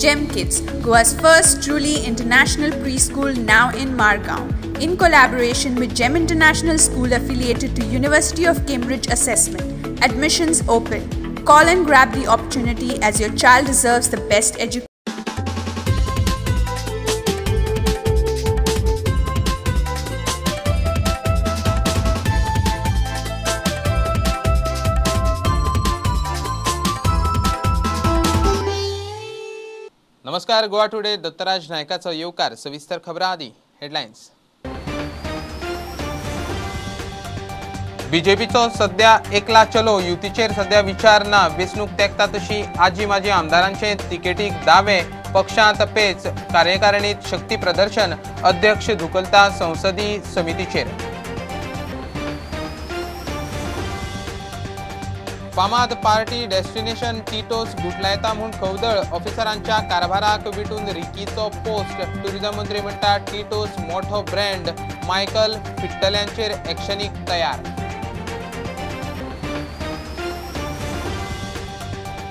Gem Kids, Goa's first truly international preschool now in Margao, in collaboration with Gem International School affiliated to University of Cambridge Assessment. Admissions open. Call and grab the opportunity as your child deserves the best education. नमस्कार, Goa today Dattaraj नायकाचो येवकार. सविस्तर खबरां आदी headlines. बीजेपीचो सध्या एकला चलो, युतीचेर सध्या विचार ना. वेंचणूक तेंकता तशी आजी माजी आमदारांचे तिकेटीक दावे, पक्षांत पेच, कार्यकारिणीत शक्ती प्रदर्शन, अध्यक्ष धुकलता संसदीय समितीचेर. फामाद पार्टी डेस्टिनेशन टिटोस गुटलायता म्हूण खवदळ, ऑफिसरांच्या कारभाराक विटून रिकीचो पोस्ट. टुरिझम मंत्री म्हणटा टिटोस मोठो ब्रँड, मायकल फिट्टल्यांचेर एक्शनीक तयार.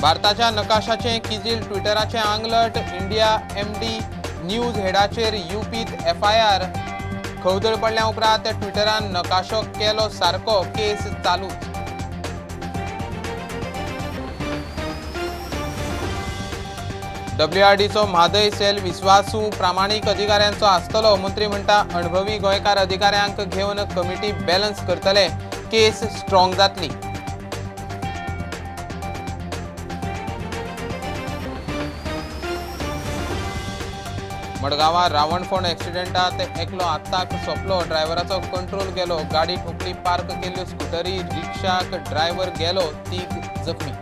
भारताच्या नकाशाचें किजील ट्विटराचें आंगलट, इंडिया एमडी न्यूज हेडाचेर युपीत एफआयआर. खवदळ पडल्या उपरांत ट्विटरान नकाशो केलो सारको, केस चालूच. डब्ल्यूआरडीचो म्हादय सेल विस्वासू प्रामाणीक अधिकाऱ्यांचो आसतलो, मंत्री म्हणटा अणभवी गोंयकार अधिकाऱ्यांक घेवन कमिटी बॅलन्स करतले, केस स्ट्रॉंग जातली. मडगांवां रावणफोंड एक्सिडेंटात एकलो आत्ताक सोंपलो, ड्रायव्हराचो कंट्रोल गेलो, गाडी ठोकली पार्क केल्ल्यो स्कुटरी, रिक्षाक ड्रायव्हर गेलो, तीग जखमी.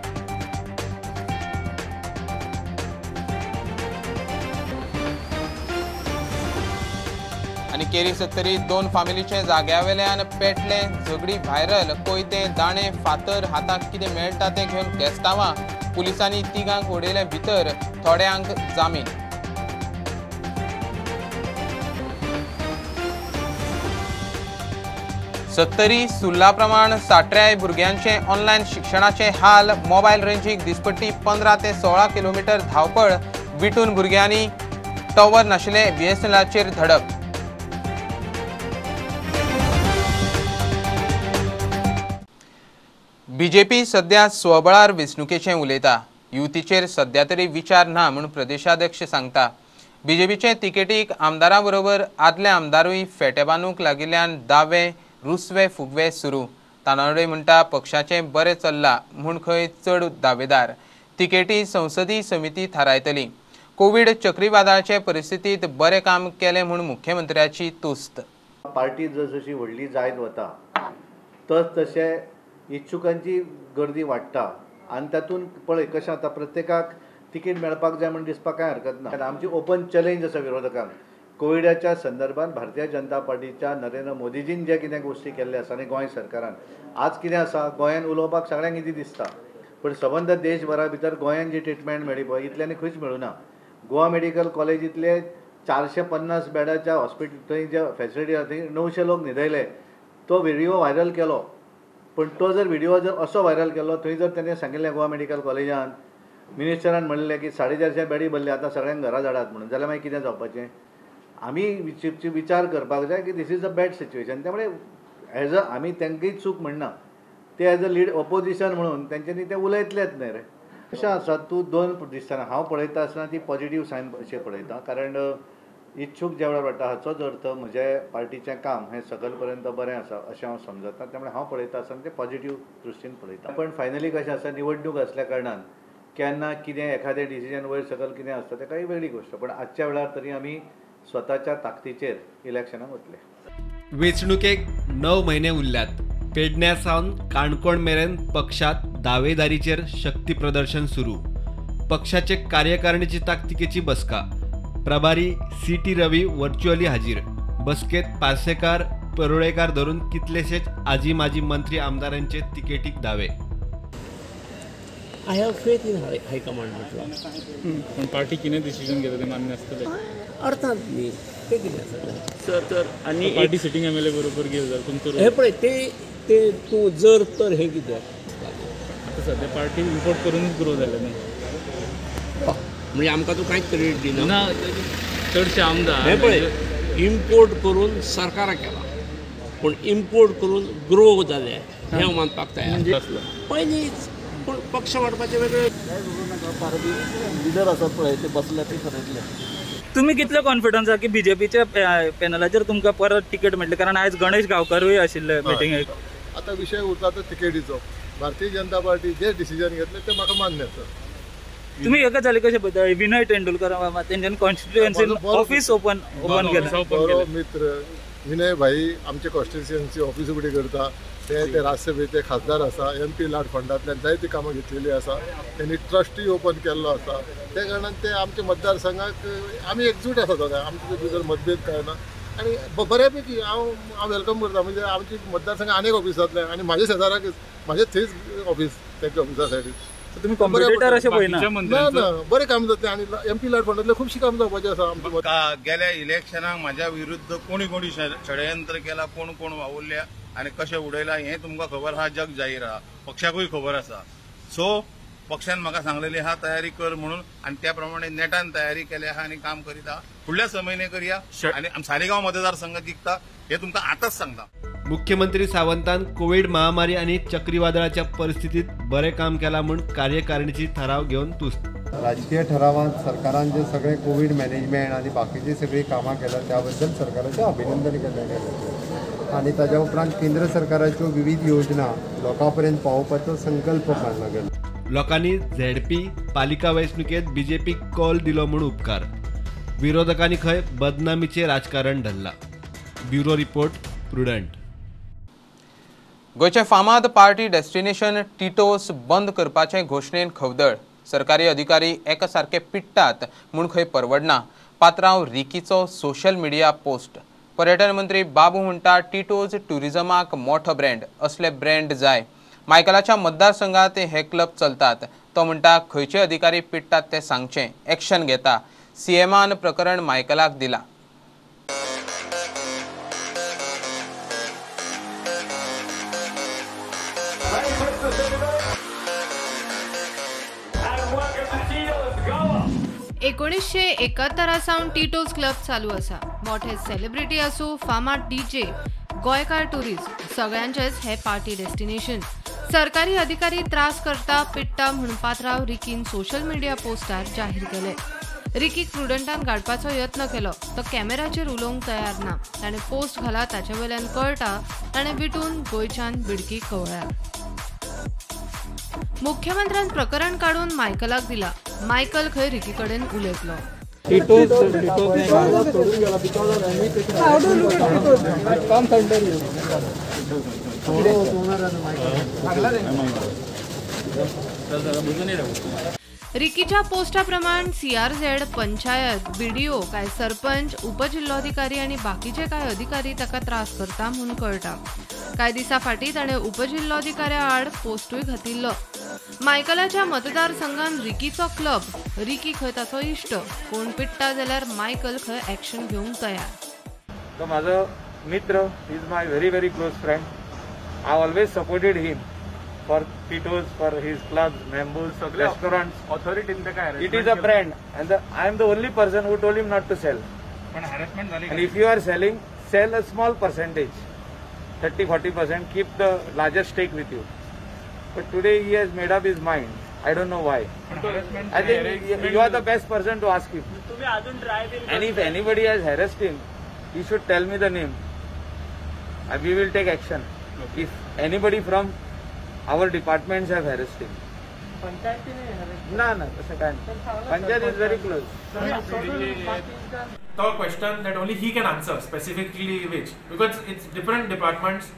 आनी केरी सत्तरी दोन फामिलीचे जाग्यावेल्यान पेटले झगडी व्हायरल, कोयते दाणे फातर हाताक कितें मेळटा तें घेवन केस्तांवां, पुलिसांनी तिगांक उडयले भितर, थोड्यांक जामीन. सत्तरी सुर्ला प्रमाण साठऱ्याय भुरग्यांचे ऑनलायन शिक्षणाचे हाल, मोबायल रेंजीक दिसपट्टी 15 ते 16 किलोमिटर धांवपळ, विटून भुरग्यांनी टॉवर नाशिल्ले बीएसएनएलाचेर धडक. बीजेपी सध्या स्वबळार वेंचणुकेचें उलयता, युतीचेर सध्या तरी विचार ना म्हूण प्रदेशाध्यक्ष सांगता. बीजेपीचे तिकेटीक आमदारां बरोबर आदले आमदारूय फेटे बांदूंक लागिल्ल्यान दावे रुसवे फुगवे सुरू. तानावडे म्हणटा पक्षाचें बरें चल्लां म्हूण खंय चड दावेदार, तिकेटी संसदीय समिती थारायतली. कोवीड चक्रीवादळाचे परिस्थितींत बरें काम केलें म्हूण मुख्यमंत्र्याची तुस्त. पार्टी जशी व्हडली जायत वता तस तशें इच्छुकांची गर्दी वाडटा आनी तातूंत पळय कशें आतां प्रत्येकाक तिकीट मेळपाक जाय म्हूण दिसपाक कांय हरकत ना. आमची ओपन चॅलेंज आसा विरोधकांक, कोविडाच्या संदर्भात भारतीय जनता पार्टीच्या नरेंद्र मोदीजीन जे कितें गोश्टी केल्ले आसा आनी गोंय सरकारान आज कितें आसा, गोंयान उलोवपाक सगळ्यांक कितें दिसता पूण सबंद देशभरा भितर गोंयान जी ट्रिटमेंट मेळ्ळी पळय इतल्यानी खंयच मेळुना. गोवा मेडिकल कॉलेजींतले 450 बेडाच्या हॉस्पिटल थंय जे फॅसिलिटी आसा थंय 900 लोक न्हिदयले, तो व्हिडियो व्हायरल केलो. पण तो जर व्हिडिओ जर असो व्हायरल केलो थंय जर ताणें सांगिल्लें गोवा मेडिकल कॉलेजान मिनिस्टरान म्हणलें की 450 बेडी भरले आतां सगळ्यांक घरा धाडात म्हणून, जाल्यार मागीर कितें जावपाचें? आमी विचार करपाक जाय की this is a bad situation. त्यामुळे एज अ आमी तांकांय चूक म्हणना, ते एज अ लीड ऑपोजिशन म्हणून तेंच्यांनी ते उलयतलेच न्हय रे. अशें आसा, तूं दोन दिसतना हांव पळयता आसतना ती पॉजिटीव सायन अशें पळयता, कारण इच्छूक ज्या वेळार वाडटा हाचोच अर्थ म्हजे पार्टीचें काम हें सकल पर्यंत बरें आसा अशें हांव समजता. त्यामुळे हांव पळयता आसतना तें पॉजिटीव दृश्टीन पळयता. पण फायनली कशें आसा, निवडणूक आसल्या कारणान केन्ना कितें एखादें डिसिजन वयर सकल कितें आसता तेका ही वेगळी गोश्ट, पण आजच्या वेळार तरी आमी स्वताच्या ताकदीचेर इलेक्शनाक वतले. वेंचणुकेक 9 म्हयने उरल्यात. पेडण्या सावन काणकोण मेरेन पक्षात दावेदारीचेर शक्ती प्रदर्शन सुरू. पक्षाचे कार्यकारिणीची ताकतिकेची बसका, प्रभारी सी.टी. रवी व्हर्च्युअली हाजीर. बसकेत पार्सेकार, परुळेकार धरून कितलेशेच आजी माजी मंत्री आमदारांचे तिकेटीक दावे. I have faith in high command म्हटलं. पण पार्टी कितें डिसिजन घेता ते मान्य आसतलें? अर्थात न्ही, ते कितें आसा सर तर आनी पार्टी सिटींग एमएलए बरोबर गेले जाल्यार तुमचो हे पळय ते ते तूं जर तर हें कितें आतां सद्या पार्टी इम्पोर्ट करूनच ग्रो जालें न्ही. म्हणजे आमकां तूं कांयच क्रेडीट दिना. ना, चडशे आमदार हें पळय, इम्पोर्ट करून सरकाराक केला, पूण इम्पोर्ट करून ग्रो जाले हें हांव मानपाक तयार. पयलींच पूण पक्ष वाडपाचे वेगळे लिडर आसात पळय, ते बसले ते खरेतले. तुम्ही कितले कॉन्फिडन्स आहा की बीजेपीच्या पॅनलाचेर तुमकां परत तिकेट मेळटली? कारण आयज गणेश गांवकरूय आशिल्ले मिटिंगेक. आतां विशय उरता तो तिकेटीचो. भारतीय जनता पार्टी जे डिसिजन घेतले ते म्हाका मान्य आसा. तुम्ही एका जाले कशें पळयता? विनय तेंडुलकर तेंच्यानी कॉन्स्टिट्युएन्सी ऑफिस ओपन केलें. बरो मित्र विनय भाई आमचे कॉन्स्टिट्युएन्सी ऑफिस उगडी करता. ते राज्यसभेचे खासदार आसा. एम पी लाड फंडांतल्यान जायती कामां घेतलेली आसा. तेणी ट्रस्टूय ओपन केल्लो आसा. त्या कारणान ते आमच्या मतदारसंघाक आमी एकजूट आसा दोगांय. आमचे भितर मतभेद कांय ना आनी बऱ्यापैकी हांव हांव welcome करता. म्हणजे आमची मतदारसंघ आनीक ऑफिस जातलें आनी म्हाज्या शेजाराकच म्हाजे थंयच ऑफिस तेंच्या ऑफिसा सायडीन. तुमी कॉम्पिटिटर अशें पळयना? ना ना, बरें काम जातलें आनी एम पी लाड फंडांतलें खुबशीं कामां जावपाचीं आसा आमच्या. गेल्या इलेक्शनाक म्हाज्या विरुद्ध कोणी कोणी षडयंत्र केला, कोण कोण वावुरल्या आनी कशें उडयला हें तुमकां खबर आहा, जग जाहीर आहा, पक्षाकूय खबर आसा. सो पक्षान म्हाका सांगलेली आहा तयारी कर म्हणून आनी त्या प्रमाणे नेटान तयारी केल्या आहा आनी काम करीत आहा. फुडल्या 6 म्हयने करया आनी सालिगांव मतदारसंघ जिखता हें तुमकां आतांच सांगता. मुख्यमंत्री सावंतान कोविड महामारी आनी चक्रीवादळाच्या परिस्थितीत बरें काम केलां म्हूण कार्यकारिणीची थाराव घेवन तुस्त. राजकीय ठरावात सरकारान जे सगळे कोविड मॅनेजमेंट आनी बाकीची सगळी कामां केल्या त्याबद्दल सरकाराचें अभिनंदन केलें गेलें आनी ताज्या उपरांत केंद्र सरकाराच्यो विविध योजना लोकां पर्यंत पावोवपाचो संकल्प मांडला गेलो. लोकांनी झेडपी पालिका वेंचणुकेत बीजेपीक कॉल दिलो म्हूण उपकार. विरोधकांनी खंय बदनामीचें राजकारण धरलां. Bureau report, Prudent. गोंयचे फामाद पार्टी डेस्टिनेशन टिटोस बंद करपाचे घोशणेन खवदळ. सरकारी अधिकारी एकासारके पिट्टात म्हूण खंय परवडना. पात्रांव रिकीचो सोशल मिडिया पोस्ट. पर्यटन मंत्री बाबू म्हणटा टिटोज ट्युरिजमाक मोठो ब्रँड, असले ब्रँड जाय. मायकलाच्या मतदारसंघात हे क्लब चलतात. तो म्हणटा खंयचे अधिकारी पिट्टात ते सांगचे, एक्शन घेता. सीएमान प्रकरण मायकलाक दिला. एकोणीसशे 71 सावन टिटोज क्लब चालू आसा. मोठे सेलिब्रिटी आसूं, फामाद डीजे, गोंयकार ट्युरिस्ट, सगळ्यांचेच हे पार्टी डेस्टिनेशन. सरकारी अधिकारी त्रास करता पिट्टा म्हूण पात्राव रिकीन सोशल मिडिया पोस्टार जाहीर केले. रिकीक प्रुडंटान गाडपाचो यत्न केलो, तो कॅमेराचेर उलोवंक तयार ना. ताणें पोस्ट घाला ताचे वयल्यान कळटा ताणें विटून गोंयच्यान बिडकी कवळ्या. मुख्यमंत्र्यान प्रकरण काडून मायकलाक दिला. मायकल खंय रिकी कडेन उलयतलो. रिकीच्या पोस्टा प्रमाण सीआरझेड, पंचायत, बीडीओ, काय सरपंच, उपजिल्लोधिकारी आनी बाकीचे काय अधिकारी ताका त्रास करता म्हूण कळटा. कांय दिसा फाटीं ताणें उपजिल्लोधिकाऱ्या आड पोस्टूय घातिल्लो. मायकलाच्या मतदारसंघान रिकीचो क्लब, रिकी खंय ताचो इश्ट, कोण पिट्टा जाल्यार मायकल खंय एक्शन घेवंक तयार. तो म्हाजो मित्र, is my very very close friend. I always supported him for Tito's, for his clubs, members, restaurants. Authority. It is a brand and I am the only person who told him not to sell. पण harassment झाली. And if you are selling, sell a small percentage, 30-40%, keep the largest stake with you. But today he has made up his mind. I don't know why. I think you are the best person to ask him. And if anybody has harassed him, he should tell me the name. We will take action. If anybody from our departments have harassed him. ना ना, तसं काय नाही. Panchayat is very close. The question that only he can answer specifically, which, because it's different departments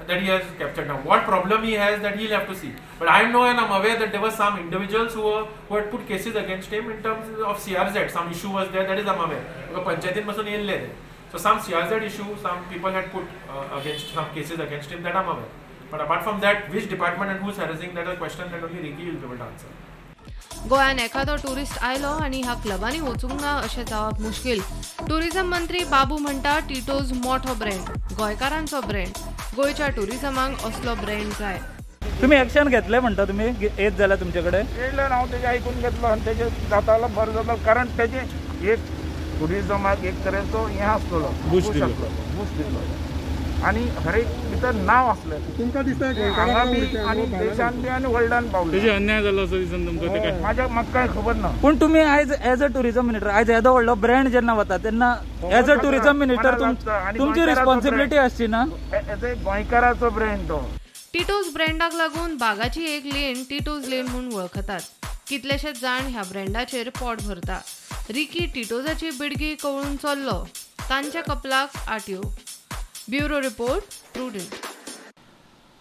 that he has captured now. What problem he has, that he'll have to see. But I know and I'm aware that there were some individuals who had put cases against him in terms of CRZ. Some issue was there, that is I'm aware. Because Panchayatin masun yelle. So some CRZ issue, some people had put against some cases against him, that I'm aware. But apart from that, which department and who's harassing, that is a question that only Ricky will be able to answer. गोंयांत एखादो tourist आयलो आनी ह्या क्लबांनी वचूंक ना अशें जावप मुश्कील. ट्युरिझम मंत्री बाबू म्हणटा टिटोज मोठो ब्रँड, गोंयकारांचो ब्रँड, गोंयच्या ट्युरिझमाक असलो ब्रँड जाय. तुम्ही ऍक्शन घेतले म्हणता तुम्ही येत जाल्यार तुमचे कडेन येयल्यार हांव तेजें आयकून घेतलो आनी तेजें जातालो बरें जातलो कारण तेजें एक टुरिजमाक एक तरेचो हें आसतलो बूस्ट दिल्लो आनी हर एक भितर नांव आसलें तुमकां दिसता हांगा बी आनी देशान बी आनी वर्ल्डान पावलें. तेजे अन्याय जालो असो दिसना तुमकां ते काय? म्हाज्या म्हाका कांय खबर ना. पूण तुमी आयज एज अ टुरिजम मिनिस्टर आयज येदो व्हडलो ब्रँड जेन्ना वता तेन्ना एज अ टुरिजम मिनिस्टर तुमची रिस्पॉन्सिबिलिटी आसची ना? एज ए गोंयकाराचो ब्रँड तो. टिटोज ब्रँडाक लागून बागाची एक लेन टिटोज लेन म्हूण वळखतात. कितलेशेच जाण ह्या ब्रँडाचेर पोट भरता. रिकी टिटोजाची बिडगी कवळून चल्लो, तांच्या कपलाक आटयो. Bureau report, Prudent.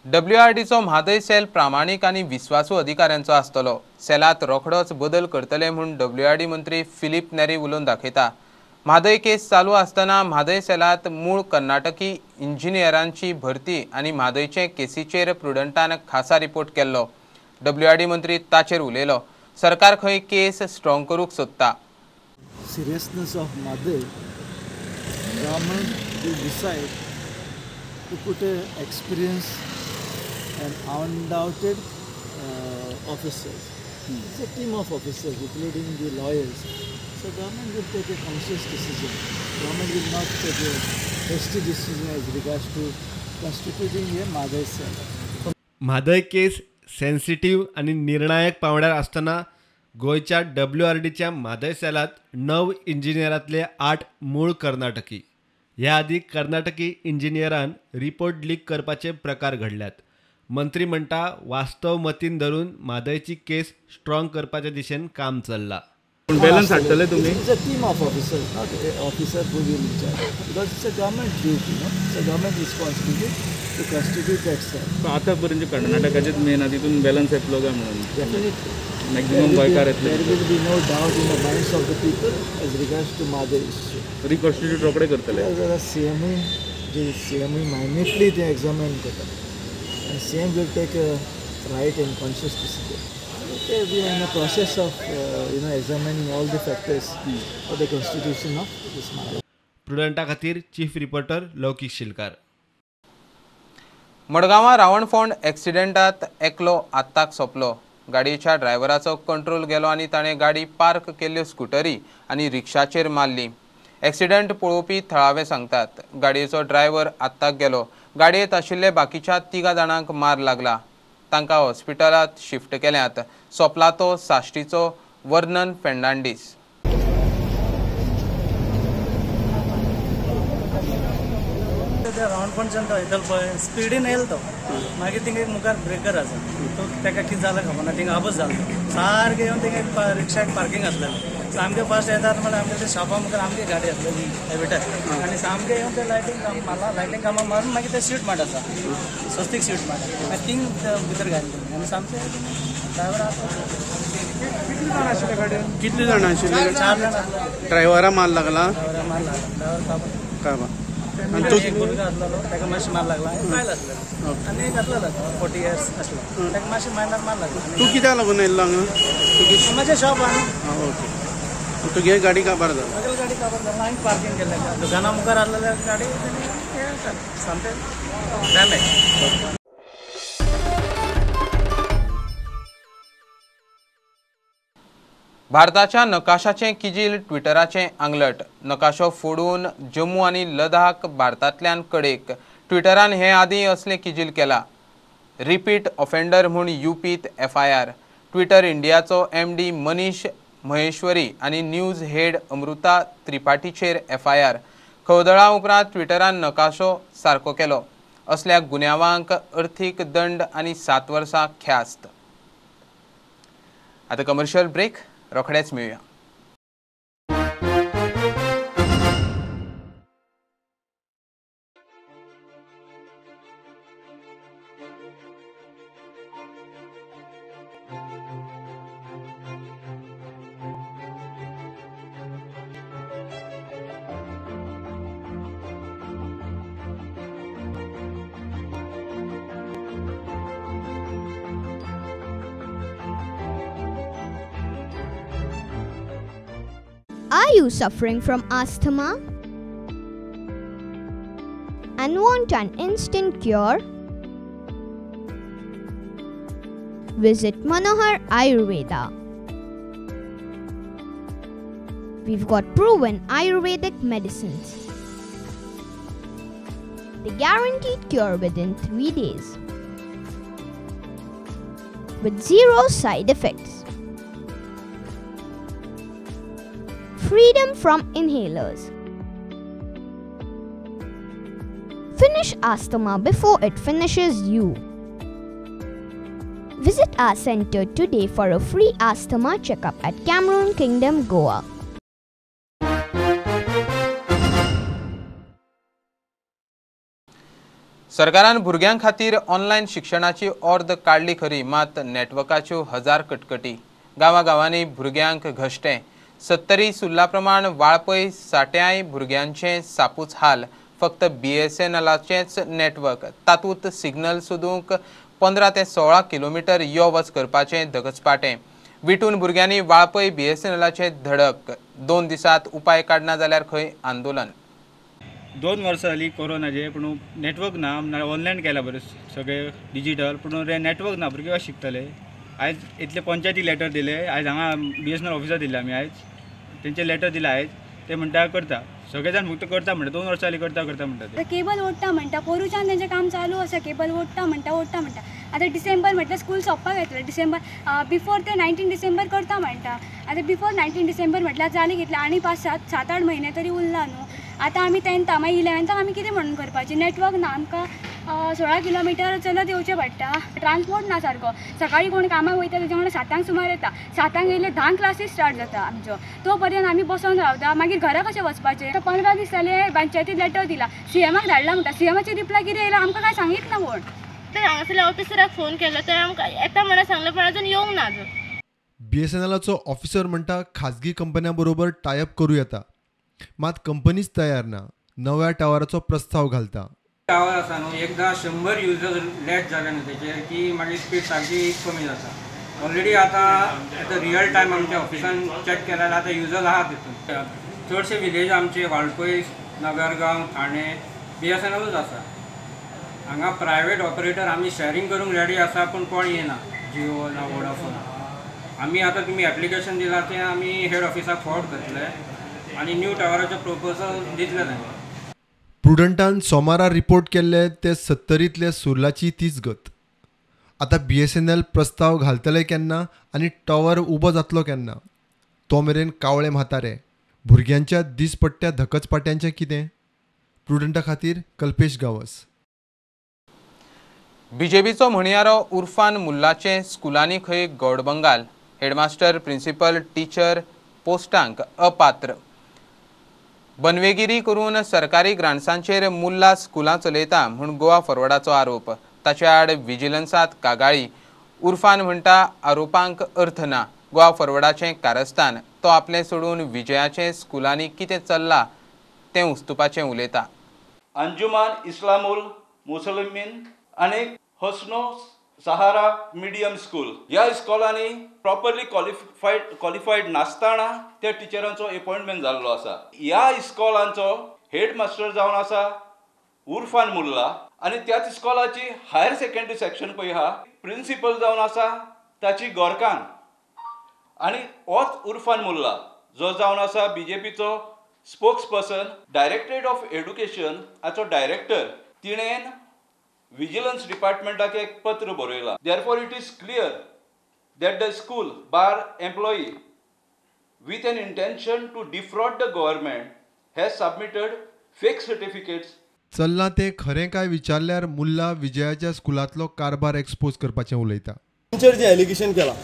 डब्ल्यूआरडीचो म्हादय सेल प्रामाणीक आनी विस्वासू अधिकाऱ्यांचो आसतलो. सेलात रोखडोच बदल करतले म्हूण डब्ल्यूआरडी मंत्री फिलीप नेरी उलोवन दाखयता. म्हादय केस चालू आसतना म्हादय सेलात मूळ कर्नाटकी इंजिनियरांची भरती आनी म्हादयचे केसीचेर प्रुडंटान खासा रिपोर्ट केल्लो. डब्ल्यूआरडी मंत्री ताचेर उलयलो. सरकार खंय केस स्ट्रॉंग करूंक सोदता. Seriousness of Mhadei, government will decide to put a experienced and undoubted officers. It's a team of officers, including the lawyers. So government will take a conscious decision. Government will not take a hasty decision as regards to constituting a Mhadei cell. Mhadei case sensitive आणि निर्णायक पावंड्यार आसतना गोंयच्या डब्ल्यूआरडीच्या म्हादय सेलांत 9 इंजिनियरांतले 8 मूळ कर्नाटकी. ह्या आदी Karnataki इंजिनियरान report leak करपाचे प्रकार घडल्यात. मंत्री म्हणटा वास्तव मतीन धरून म्हादयची केस स्ट्रॉंग करपाच्या दिशेन काम चल्ला. बॅलन्स हाडटले तुमी? It's a team of officers, not a officer who will in charge. Because it's a government duty, no? It's a government responsibility to constitute that cell. आतां पर्यंत कर्नाटकाचेच मेन आहा तितून बॅलन्स येतलो काय म्हणून? Definitely. Maximum गोंयकार येतले. There will be no doubt in the minds of the people as regards to Mhadei issue. Reconstitute रोखडे करतले. सीएमई जे सीएमई मायन्युटली ते एक्झामिन करता आनी CM will take a right and conscious decision. We are in the process of examining all the factors for the constitution of this Mhadei. प्रुडंटा खातीर chief reporter लौकीक शिलकार. मडगांवां रावणफोंड एक्सिडेंटात एकलो आत्ताक सोंपलो. गाडयेच्या ड्रायव्हराचो control गेलो आनी ताणें गाडी पार्क केल्ल्यो स्कुटरी आनी रिक्षाचेर मारली. एक्सिडेंट पळोवपी थळावे सांगतात गाडयेचो ड्रायव्हर आत्ताक गेलो. गाडयेंत आशिल्ले बाकीच्या 3 जाणांक मार लागला. तांकां हॉस्पिटलांत शिफ्ट केल्यात. सोंपला तो साश्टीचो वर्णन फेर्नांडीस. रावणफोंडच्यान तो वयतालो पळय स्पिडीन येयलो तो, मागीर थिंगा एक मुखार ब्रेकर आसा तो ताका कितें जालें खबर ना, थिंगा आबूज जालो सारकें येवन थिंगा एक रिक्षाक पार्कींग आसलेलें. सामकें फर्स्ट येतात म्हणल्यार आमगे ते शॉपा मुखार आमगे गाडी आसलेली एविटार आनी सामकें येवन ते लायटींग काम मारला, लायटींग कामां मारून मागीर ते स्वीट मार्ट आसा, स्वस्तीक स्वीट मार्ट, मागीर थिंग भितर घातले आनी सामकें ड्रायव्हर आसा. कितले जाण आशिल्ले गाडयेन? कितले जाण आशिल्ले? 4 जाण आसले. ड्रायव्हरा मार लागला? ड्रायव्हरा मार लागला, ड्रायव्हर काबा. एक भुरगो आसलेलो ताका मातशें मार लागला, बायल आसलेलो आनी एक आसलेलो 40 इयर्स आसलो ताका मातशें मायनार मार लागला. तूं कित्याक लागून येयल्लो हांगा? म्हाजें शॉप आहा. ओके. तुगे गाडी काबार जाला? म्हागेली गाडी काबार जाला, हांवें पार्कींग केल्लें दुकाना मुखार आसलेल्या गाडी सामकें डॅमेज. भारताच्या नकाशाचें किजील ट्विटराचें आंगलट. नकाशो फोडून जम्मू आनी लडाख भारतांतल्यान कडेक. ट्विटरान हे आदीं असलें किजील केला. रिपीट ऑफेंडर म्हूण युपीत एफआयआर. ट्विटर इंडियाचो एमडी मनीष महेश्वरी आनी न्यूज हेड अमृता त्रिपाठीचेर एफआयआर. खवदळा उपरांत ट्विटरान नकाशो सारको केलो. असल्या गुन्यांवांक अर्थीक दंड आनी 7 वर्सां ख्यास्त. आतां कमर्शियल ब्रेक, रोखडेच मेळुया. Are you suffering from asthma and want an instant cure? Visit Manohar Ayurveda. We've got proven Ayurvedic medicines. The guaranteed cure within 3 days. With zero side effects. Freedom from inhalers. Finish asthma before it finishes you. Visit our center today for a free asthma checkup at Cameroon Kingdom, Goa. सरकारान भुरग्यां खातीर online शिक्षणाची ऑर्द काडली खरी, मात नेटवर्काच्यो हजार कटकटी. गांवागांवांनी भुरग्यांक घश्टें. 70 सुर्ला प्रमाण वाळपय साट्याय भुरग्यांचे सापूच हाल. फक्त BSNLाचेंच नेटवर्क, तातूंत सिग्नल सोदूंक 15 ते 16 किलोमिटर यो वच करपाचें धगचपाटें. विटून भुरग्यांनी वाळपय BSNLाचें धडक. 2 दिसांत उपाय काडना जाल्यार खंय आंदोलन. 2 वर्सां जालीं कोरोनाचे, पूण नेटवर्क ना. ऑनलायन केला बरें सगळें डिजिटल, पूण नेटवर्क ना. भुरगे कशें शिकतले? आयज इतले पंचायती लेटर दिले, आयज हांगा BSNL ऑफिसार दिले आमी, आयज तेंचे लेटर दिले. आयज ते म्हणटा करता, सगळे जाण फक्त करता म्हणटा. 2 वर्सां जालीं करता करता म्हणटा. केबल ओडटा म्हणटा, पोरूच्यान तेंचें काम चालू आसा. केबल ओडटा म्हणटा ओडटा म्हणटा. आतां डिसेंबर म्हटल्यार स्कूल सोंपपाक येतलें. डिसेंबर बिफोर ते 19 डिसेंबर करता म्हणटा. आतां बिफोर 19 डिसेंबर म्हटल्यार जालें कितलें, आनी 5, 7, 8 म्हयने तरी उरला न्हू. आतां आमी 10th, मागीर 11th आमी कितें म्हणून करपाचें? नेटवर्क ना आमकां. 16 किलोमिटर चलत येवचें पडटा. ट्रान्सपोर्ट ना सारको. सकाळीं कोण कामाक वयता तेच्या वांगडा 7 सुमार येता. 7 येयले 10 क्लासीस स्टार्ट जाता आमच्यो. तो पर्यंत आमी बसोन रावता. मागीर घरा कशें वचपाचें? आतां 15 दीस जाले पंचायतीन लेटर दिला, CMाक धाडला म्हणटा. CMाचे रिप्लाय कितें येयला आमकां कांय सांगीत ना कोण. हांगासरल्या ऑफिसराक फोन केलो तर आमकां येता म्हणून सांगलें, पण अजून येवंक ना अजून. BSNLाचो ऑफिसर म्हणटा खाजगी कंपन्यां बरोबर टायअप करूं येता, मात कंपनीच तयार ना. नव्या टावराचो प्रस्ताव घालता. टावर आसा न्हू, एकदां 100 युजर लेट जाले न्हू तेचेर की मागीर स्पीड सारकी कमी जाता. ऑलरेडी आतां रियल टायम आमच्या ऑफिसान चॅक केला जाल्यार आतां युजर आहा तितून. चडशे विलेज आमचे वाळपय, नगरगांव, ठाणे BSNLूच आसा. हांगा प्रायवेट ऑपरेटर आमी शॅरींग करूंक रेडी आसा, पूण कोण येना, जिओ ना वोडाफोन. आमी आतां तुमी एप्लिकेशन दिलां तें आमी हेड ऑफिसाक फॉरवर्ड करतले आनी न्यू टावराचो प्रपोजल दितले तांकां. प्रुडंटान सोमारा रिपोर्ट केल्ले ते 70तले सुर्लाची तीच गत. आतां BSNL प्रस्ताव घालतले केन्ना आनी टॉवर उबो जातलो केन्ना? तो मेरेन कावळे म्हातारे. भुरग्यांच्या दिसपट्ट्या धकचपाट्यांचें कितें? प्रुडंटा खातीर कल्पेश गांवस. बीजेपीचो म्हणयारो उर्फान मुल्लाचे स्कुलांनी खंय गौडबंगाल. हेडमास्टर, प्रिन्सिपल, टिचर पोस्टांक अपात्र. बनवेगिरी करून सरकारी ग्रांट्सांचेर मुल्ला स्कुलां चलयता म्हूण गोवा फॉरवर्डाचो आरोप. ताचे आड विजिलन्सांत कागाळी. उर्फान म्हणटा आरोपांक अर्थ ना. गोवा फॉरवर्डाचें कारस्थान. तो आपलें सोडून विजयाचें स्कुलांनी कितें चल्लां तें उस्तुपाचें उलयता. अंजुमान इस्लामुल मुसलमीन आनी हसनो सहारा मिडियम स्कूल ह्या इस्कॉलांनी प्रॉपरली क्वॉलिफायड नासतना त्या टिचरांचो एपॉयंटमेंट जाल्लो आसा. ह्या इस्कॉलांचो हेड मास्टर जावन आसा उर्फान मुल्ला आनी त्याच इस्कॉलाची हायर सेकंडरी सेक्शन पळय आहा प्रिंसिपल जावन आसा ताची गोरकान आनी होच उर्फान मुल्ला जो जावन आसा बीजेपीचो spokesperson, directorate of education हाचो डायरेक्टर, तिणेन विजिलन्स डिपार्टमेंटाक एक पत्र बरयलां. Therefore it is clear that the school bar employee with an intention to defraud the government has submitted fake certificates. चल्लां तें खरें काय विचारल्यार मुल्ला विजयाच्या स्कुलांतलो कारभार एक्सपोज करपाचें उलयता. तांचेर जें एलिगेशन केलां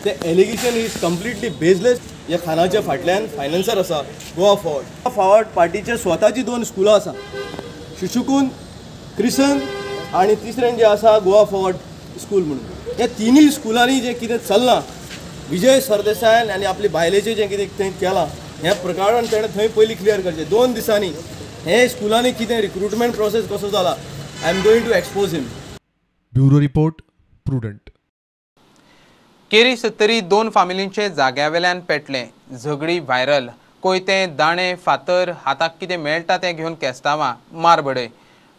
तें एलिगेशन is completely baseless. ह्या खानाच्या फाटल्यान फायनान्सर आसा गोवा फॉरवर्ड. फॉरवर्ड पार्टीचे स्वताची 2 स्कुलां आसा, शिशुकून क्रिसन आनी तिसरें जें आसा गोवा फॉरवर्ड स्कूल म्हणून. ह्या तिनूय स्कुलांनी जें कितें चल्लां, विजय सरदेसायान आनी आपले बायलेचें जें कितें थंय केलां हें प्रकरण तेणें थंय पयलीं क्लियर करचें. 2 दिसांनी हे स्कुलांनी कितें रिक्रुटमेंट प्रोसेस कसो जाला, I am going to expose him. Bureau report, Prudent. Keri Sattari 2 फामिलींचे जाग्यावेल्यान पेटलें. झगडी व्हायरल. कोयते, दाणे, फातर हाताक कितें मेळटा तें घेवन केस्तांवां मार बडय.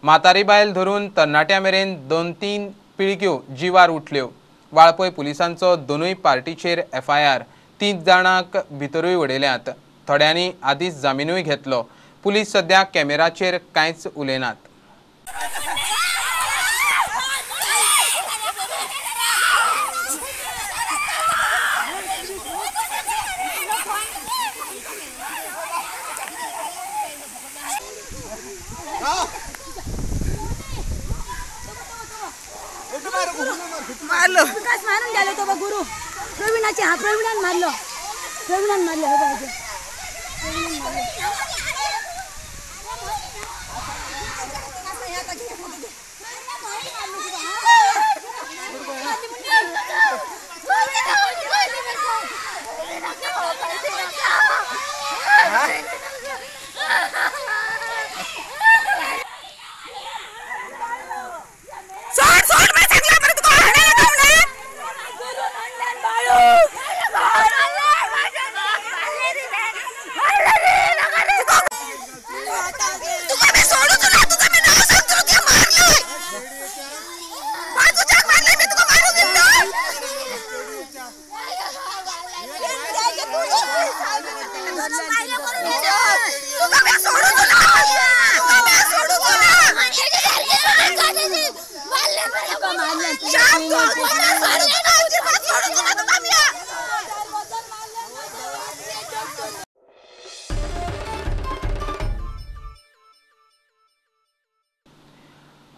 म्हातारी बायल धरून तरणाट्या मेरेन 2-3 पिळग्यो जिवार उठल्यो. वाळपय पुलिसांचो दोनूय पार्टीचेर एफआयआर। 3 जाणांक भितरूय उडयल्यात। थोड्यांनी आदींच जामिनूय घेतलो। पुलीस सध्या कॅमेराचेर कांयच उलयनात। मारलो तुकाच मारून गेलो तो गुरु प्रवीणाचे। हा प्रवीणान मारलो, प्रवीणान मारलो। हे पाहिजे प्रवीणान मारलो।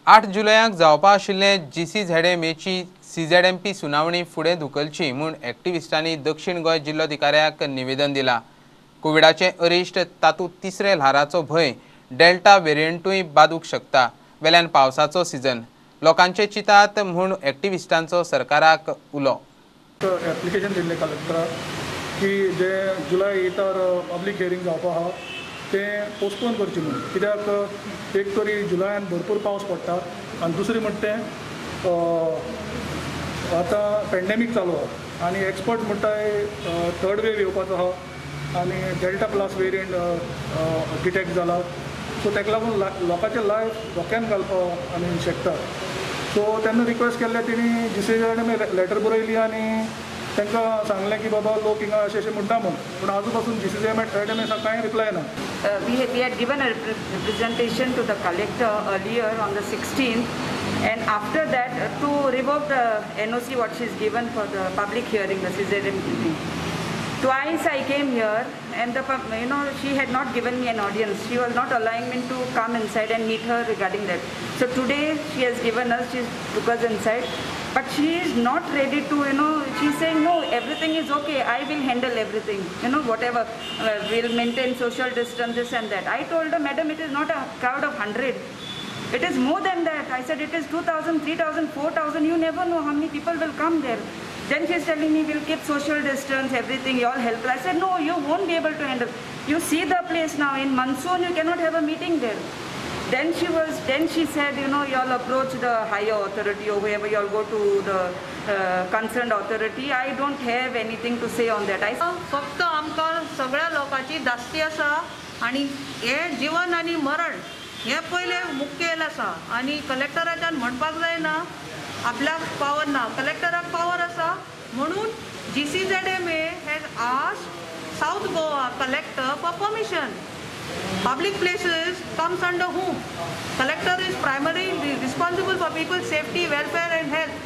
आठ जुलयाक जावपा आशिल्ले जीसीझेडएमएची सीझेडएमपी सुनावणी फुडें धुकलची म्हूण एक्टिविस्टांनी दक्षिण गोंय जिल्लोधिकाऱ्याक निवेदन दिलां। कोविडाचें अरिश्ट, तातूंत तिसरे ल्हाराचो भंय, डेल्टा वेरियंटूय बादूंक शकता। वेल्यान पावसाचो सिजन, लोकांचे चिंतात म्हूण एक्टिविस्टांचो सरकाराक उलो। एप्लिकेशन दिल्लें कलेक्टराक की जे जुलय 8 पब्लीक हियरींग जावपा आहा तें पोस्टपोन करचें म्हणून, कित्याक एक तरी जुलयान भरपूर पावस पडटा आनी दुसरें म्हणटा तें आतां पेंडेमीक चालू आहा आनी एक्सपर्ट म्हणटा थर्ड वेव येवपाचो आहा आनी डेल्टा प्लस वेरियंट डिटेक्ट जाला। सो ताका लागून लोकांचें लायफ धोक्यान घालपाक आमी शकता। सो तेन्ना रिक्वेस्ट केल्लें तेणी जीसीझेडएमए लेटर बरयली आनी तांकां सांगलें की बाबा लोक हिंगा अशें अशें म्हणटा म्हूण, पूण आजू पासून जीसीझेडएमए कांय रिप्लाय ना। We had given a representation to the collector earlier on the 16th, and after that to revoke the NOC what she is given for the public hearing, the CZMP thing. Twice I came here and the, you know, she had not given me an audience. She was not allowing me to come inside and meet her regarding that. So today she has given us, she took us inside, but she is not ready to, you know, she is saying no, everything is okay, I will handle everything, you know, whatever, we'll maintain social distance, this and that. I told her, madam, it is not a crowd of 100. It is more than that. I said it is 2,000, 3,000, 4,000, you never know how many people will come there. Then she is telling me, we'll keep social distance, everything, you all help. I said, no, you won't be able to handle. You see the place now, in monsoon, you cannot have a meeting there. Then she said, you know, you all approach the higher authority or whoever, you all go to the concerned authority. I don't have anything to say on that. I फक्त आमकां सगळ्या लोकांची धास्ती आसा आनी हे जीवन आनी मरण हे पयले मुखेल आसा आनी कलेक्टराच्यान म्हणपाक जायना आपल्याक पावर ना, कलेक्टराक पावर आसा म्हणून GCZMA has asked South Goa collector for permission. Public places comes under whom? Collector is primarily responsible for people's safety, welfare and health.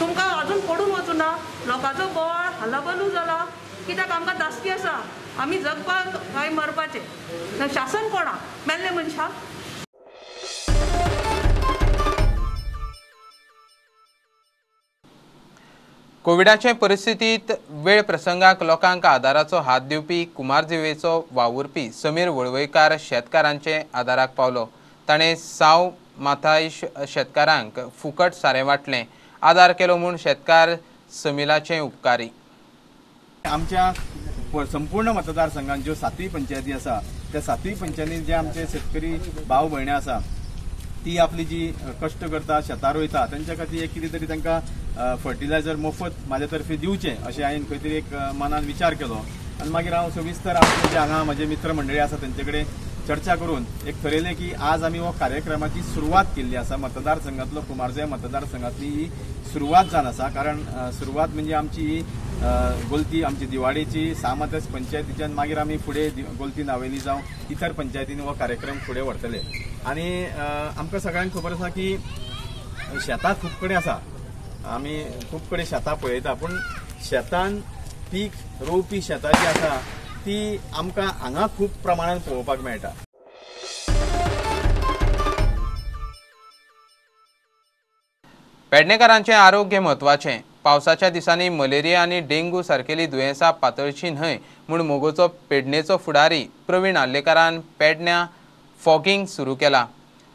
तुमकां अजून पडून वचूना, लोकांचो बोवाळ हलाबलू जाला, कित्याक आमकां धास्ती आसा, आमी जगपाक काय मरपाचें. शासन कोणाक मेल्ले मनशाक? कोविडाचे परिस्थितीत वेळ प्रसंगाक लोकांक आदाराचो हात दिवपी कुमारजुवेचो वावुरपी समीर वळवयकार शेतकारांचे आदाराक पावलो। ताणें साव माथायश शेतकारांक फुकट सारें वांटलें। आदार केलो म्हूण शेतकार समीलाचे उपकारी। आमच्या संपूर्ण मतदारसंघात ज्यो सातूय पंचायती आसा त्या सातूय पंचायतीन जे आमचे शेतकरी भाव भयणी आसा ती आपली जी कश्ट करता शेतां रोयता तेंच्या खातीर एक कितें तरी तांकां फर्टिलायझर मोफत म्हाजे तर्फे दिवचें अशें हांवें खंय तरी एक मनान विचार केलो आनी मागीर हांव सविस्तर आमचे जे हांगा म्हजे मित्र मंडळी आसा तेंचे कडेन चर्चा करून एक ठरयलें की आज आमी हो कार्यक्रमाची सुरवात केल्ली आसा. मतदारसंघातलो कुमारजुंवें मतदारसंघातली ही सुरवात जावन आसा, कारण सुरवात म्हणजे आमची ही गोलती आमची दिवाडेची सामतस पंचायतीच्यान मागीर आमी फुडें गोलती नावेली जावं इतर पंचायतींनी हो कार्यक्रम फुडें व्हरतले. आनी आमकां सगळ्यांक खबर आसा की शेतां खूब कडेन आसा, आमी खूब कडेन शेतां पळयता, पूण शेतान पीक रोवपी शेतां जी आसा ती आमकां हांगा खूब प्रमाणान पळोवपाक मेळटा. पेडणेकारांचें आरोग्य म्हत्वाचें. पावसाच्या दिसांनी मलेरिया आनी डेंग्यू सारकेली दुयेंसां पातळची न्हय म्हूण मोगोचो पेडणेचो फुडारी प्रवीण आर्लेकारान पेडण्यां फॉगिंग सुरू केला.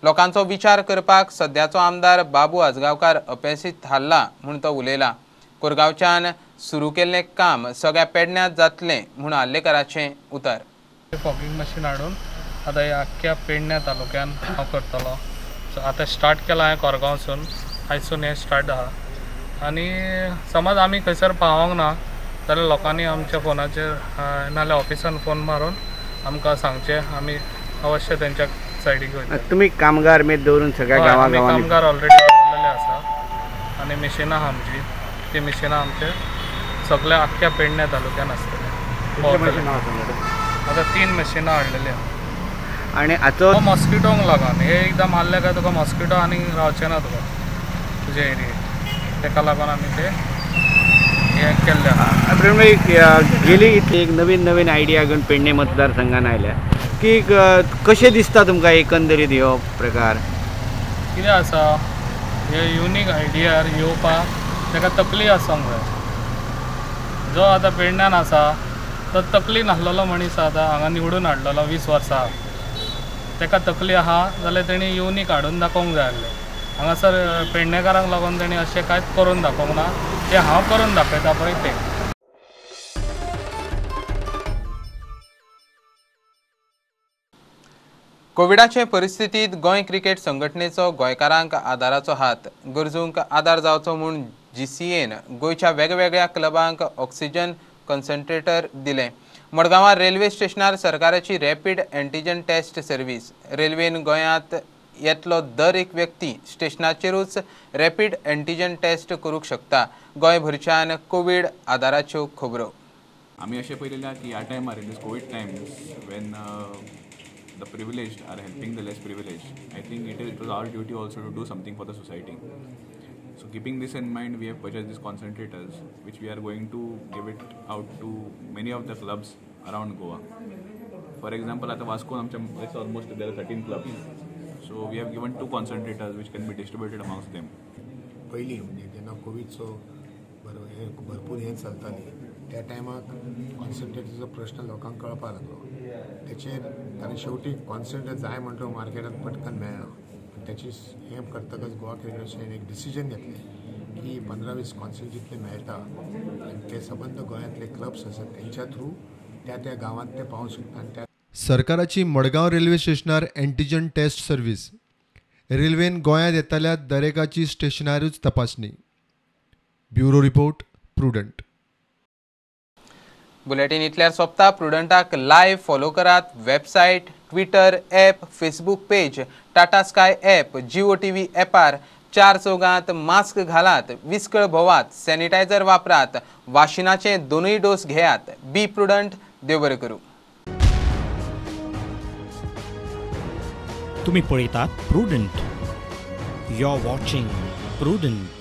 लोकांचो विचार करपाक सद्याचो आमदार बाबू आजगांवकार अपेसी थारला म्हूण तो उलयला. कोरगांवच्यान सुरू केल्लें काम सगळ्या पेडण्यांत जातलें म्हूण आर्लेकाराचें उतर. फॉगिंग मशीन हाडून आतां ह्या आख्ख्या पेडण्या तालुक्यान हांव करतलो. सो आतां स्टार्ट केलां हांवें कोरगांवसून, आयजसून हें स्टार्ट आहा. आनी समज आमी खंयसर पावोंक ना जाल्यार लोकांनी आमच्या फोनाचेर नाल्यार ऑफिसान फोन मारून आमकां सांगचें, आमी अवश्य तेंच्या सायडीक वयतले. तुमी कामगार मेद दवरून सगळ्या गांवा गांवांनी कामगार ऑलरेडी दवरलेले आसा आनी मिशिनां आहा आमची, ती मिशिनां आमचे सगळ्या आख्ख्या पेडण्या तालुक्यान आसतले. आतां 3 मशिनां हाडलेली आहा. आनी आतां मॉस्किटोंक लागून हे एकदां मारले काय तुका मॉस्किटो आनी रावचे ना तुका तुज्या एरियेक, तेका लागून आमी ते हें केल्लें आहा. गेली इतली एक नवीन नवीन आयडिया घेवन पेडणे मतदारसंघान आयल्या की कशें दिसता तुमकां एकंदरीत हो प्रकार? कितें आसा हे युनीक आयडियार येवपाक ताका तकली आसूंक जाय. जो आतां पेडण्यान आसा तो तकली नासलेलो मनीस आतां हांगा निवडून हाडलेलो 20 वर्सां, ताका तकली आहा जाल्यार तेणी युनीक हाडून दाखोवंक जाय आसलें. हांगासर पेडणेकारांक लागून तेणी अशें कांयच करून दाखोवंक ना, तें हांव करून दाखयता पळय तें. कोविडाचे परिस्थितीत गोंय क्रिकेट संघटनेचो गोंयकारांक आदाराचो हात. गरजूंक आदार जावचो म्हूण जीसीएन गोंयच्या वेगवेगळ्या क्लबांक ऑक्सिजन कॉन्सन्ट्रेटर दिले. मडगांवां रेल्वे स्टेशनार सरकाराची रॅपीड एंटीजन टेस्ट सर्वीस. रेल्वेन गोंयांत येतलो दर एक व्यक्ती स्टेशनाचेरूच रॅपीड एंटीजन टेस्ट करूंक शकता. गोंयभरच्यान कोवीड आदाराच्यो खबरो. आमी अशें पळयलें की ह्या टायमार in this Covid times when the privileged are helping the less privileged, I think it was our duty also to do something for the society. So keeping this in mind, we have purchased these concentrators, which we are going to give it out to many of the clubs around Goa. For example, at Vasco, it's almost there are 13 clubs. So we have given 2 concentrators which can be distributed amongst them. पयलीं म्हणजे जेन्ना कोविडचो भरपूर हें चलताली त्या टायमाक कॉन्सन्ट्रेटरचो प्रश्न लोकांक कळपाक लागलो. तेचेर कारण शेवटी कॉन्सन्ट्रेटर जाय म्हणटो मार्केटान पटकन मेळना. त्याची हें करतकच गोवा क्रिकेट एक डिसिजन घेतलें की 15-20 कॉन्सन्ट्रेटर जितले मेळटा आनी ते सबंद गोंयांतले क्लब्स आसात तेंच्या थ्रू त्या त्या गांवांत ते पावूंक शकता. आनी त्या सरकाराची मडगांव रेल्वे स्टेशनार एंटीजन टेस्ट सर्वीस. रेल्वेन गोंयांत येताल्या दरेकाची स्टेशनारूच तपासणी. Bureau report, Prudent. Bulletin इतल्यार सोंपता. प्रुडंटाक लायव्ह फॉलो करात. Website, Twitter app, Facebook page, Tata Sky app, Jio TV ॲपार. 4 चौगांत मास्क घालात, विस्कळ भोवात, सॅनिटायझर वापरात, वाशिनाचे 2 डोस घेयात. Be prudent. देव बरें करूं. तुम्ही पळयतात Prudent. You are watching Prudent.